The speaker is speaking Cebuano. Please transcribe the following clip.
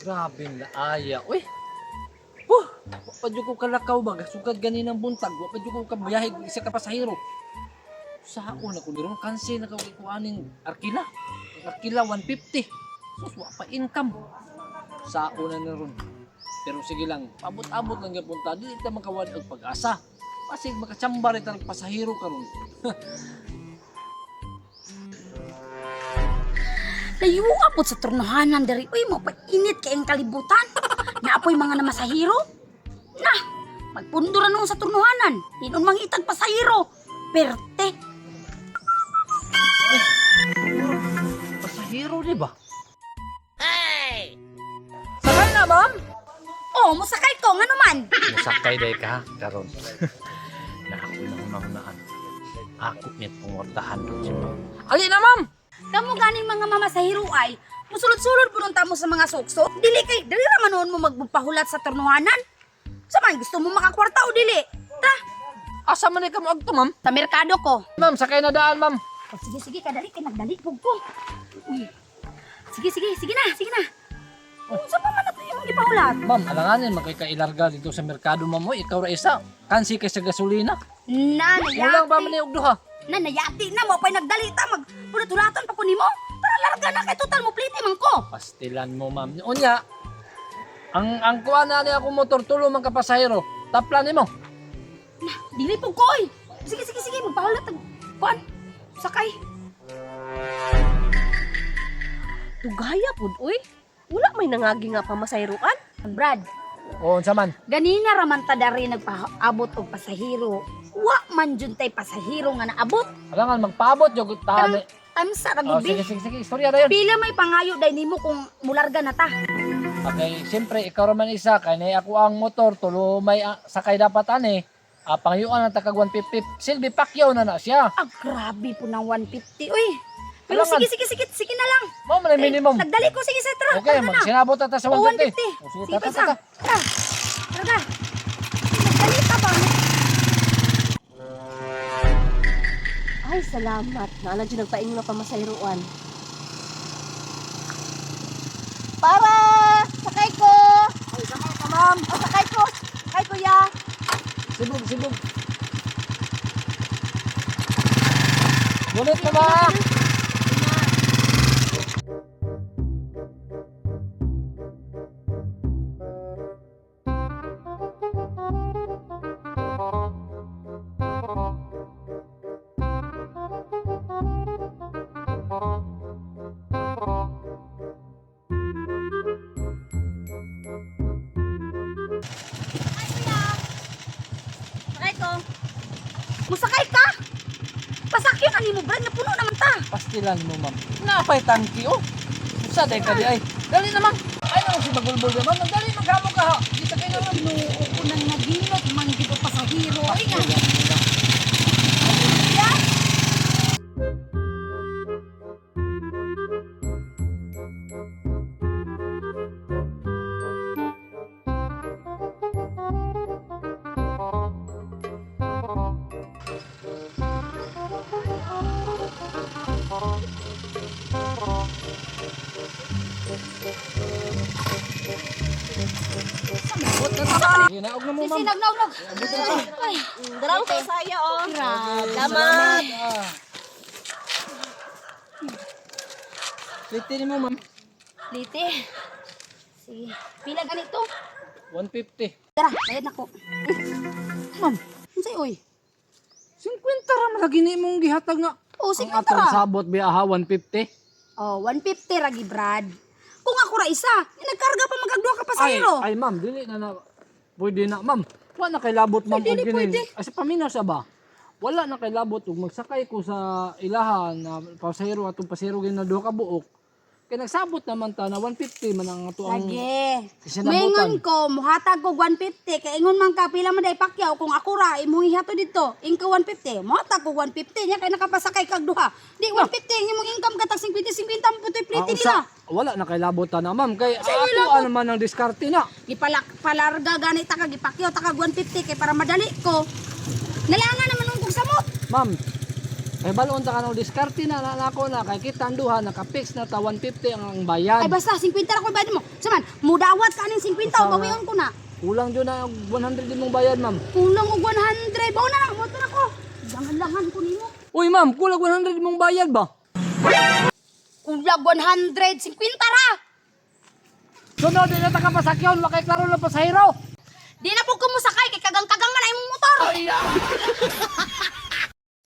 Grabe na aya. Uy! Huh! Wa pa jud ko kalakaw ba? Sugad ganinang buntag. Wa pa jud ko kabiyahe isa ka pasahero. Saon ako niron cancel na ka ko aning arkila. Arkila 150. Sus, wa pa income. Saon na niron. Pero sige lang, abot-abot lang gyud punta. Dili ta makawad og pag-asa. Pasig makachamba rin tang pasahero karon. Layo nga po sa turnohanan diri. Uy, mapainit kay ang kalibutan. Naapoy mga namasahiro. Na, magpundo ra noon sa turnohanan. Inon mangitag pasahero. Perte. Pasahero di ba? Hey! Sakay na, ma'am! Oh, musakay ko ngano man. Musakay day ka karon. Na ako na hunahunaan. Ako ni pungortahan doon si ma'am. Ali na, ma'am! Kamo ganing mga mamasahiro ay musulod-sulod punon ta mo sa mga sukso. Dili kay dili ra man noon mo magpahulat sa turnohanan. Sa man gusto mo makakwarta o dili? Ta, Asa man ka mo agto, ma'am? sa merkado ko. Ma'am, sakay na daan, ma'am. Oh, sige, sige, kadali kay nagdali pug ko. Uy. Sige, sige, sige na, sige na. Oh, sa pa man nato imong gipahulat? Ma'am, alanganin man kay kailarga dito sa merkado, ma'am. Oy, ikaw ra isa. Kansi kay sa gasolina. Na, Kulang ba man nayati. ni og duha? Na, nayati na mo pa'y nagdali ta mag hulat-hulatan pa ko nimo. Tara larga na kay total mo pliti man ko. Pastilan mo, ma'am. Unya, ang kuan na ni ako motor tulo man ka pasahero. Tapla nimo. Na, dili pug ko oy. Sige, sige, sige, magpahulat tag kuan. Sakay. Tugaya pud oy. Wala may nangagi nga pamasayroan. Brad, O unsa man? ganina ra man ta dari nagpaabot og pasahero. Wa man jud tay pasahero nga naabot. Alangan magpaabot jud ta. Kanang tamsa ra Oh, gud sige, bi. sige, sige. Istorya ra yun. Pila may pangayo day nimo kung mularga na ta. Okay, siyempre ikaw ra man isa kay nay ako ang motor tulo may sakay dapat ani. Ah, pangyuan ang takag 150. Silbi Pacquiao na na siya. Ah, grabe po ng 150. Uy. Pero Kailangan. sige, sige, sige, sige na lang. Mao man ang minimum. Eh, nagdali ko, sige, sige, tara. Okay, tara na. magsinabot na ta sa O, 150. 150. O, sige, Sige, ta, ta, pa ta, ta. Tara. Tara ka. Nagdali ka ba? Ay, salamat. Naala dyan nagpaingon nga pamasayroan. Para! Sakay ko! Ay, sakay ka, ma'am. O, sakay ko! Sakay ko ya! Sibog, sibog. Bunot na ba? Sakay ko! Musakay ka? Pasakyon ani mo, Brad. Napuno naman ta. Pastilan mo, ma'am. Napay tangki, oh. Usa day ka di ay. Dali na, ma'am. Ay, naman si Bagulbol na, ma'am. Dali, maghamo ka, ha. Di sakay na, ma'am. Noo ko nang naginot, manggit o pasahero. Ay nga. Pastilan mo na. Sige, naog na mo, ma'am. Sisi, nagnog-nog. Ay, Darang ko saya oh. grabe. Salamat! Ah. Litin mo, ma'am. Lite. Sige. Pila ganito? 150. Tara, bayad na ko. Ma'am, unsay oy? 50 ra man lagi ni imong gihatag nga. Oh, Ang 50 atong ra. sabot biya ha, 150. Oh, 150 ra gi Brad. Kung ako ra isa, nagkarga pa magagduha ka Ay, pasahero. ay ma'am, dili na na. Pwede na, ma'am. Wala na kay labot, ma'am. Ay, dili og gini. pwede. Ay, sa paminaw sa ba? Wala na kay labot ug magsakay ko sa ilaha na pasahero atong pasahero gini na duha ka buok. Kay nagsabot naman ta na 150 man ang ato ang Lagi. Isinabutan. Maingon ko, muhatag ko 150 kay ingon man ka pila man day pakyaw kung ako ra imong ihato dito, ingka 150, muhatag ko 150 nya kay nakapasakay kag duha. Di 150 ang imong income katag 50 50 mo putoy Ah, plite usa, nila. wala na kay labot ta na, ma'am. Kay Sa ako labot? ano man ang diskarte na. Gipalak palarga gani ta ka gipakyaw ta kag 150 kay para madali ko. Nalangan naman nung kog samot. Ma'am, kay balon ta kanang diskarte na na nako na kay kita ang duha naka-fix na ta 150 ang bayad. Ay basta 50 ra ko bayad mo. Saman, Mudawat ka ning 50 o Usawa. bawion ko na. Kulang jud na og 100 imong bayad, ma'am. Kulang og 100. Bao na lang, mo na ko. Langan-langan ko nimo. Uy, ma'am, kulang 100 imong bayad ba? Kulang 150 ra. Sunod, di na ta ka pasakyon, wa kay klaro lang pasahero. Di na po kumusakay kay kagang-kagang man ay imong motor.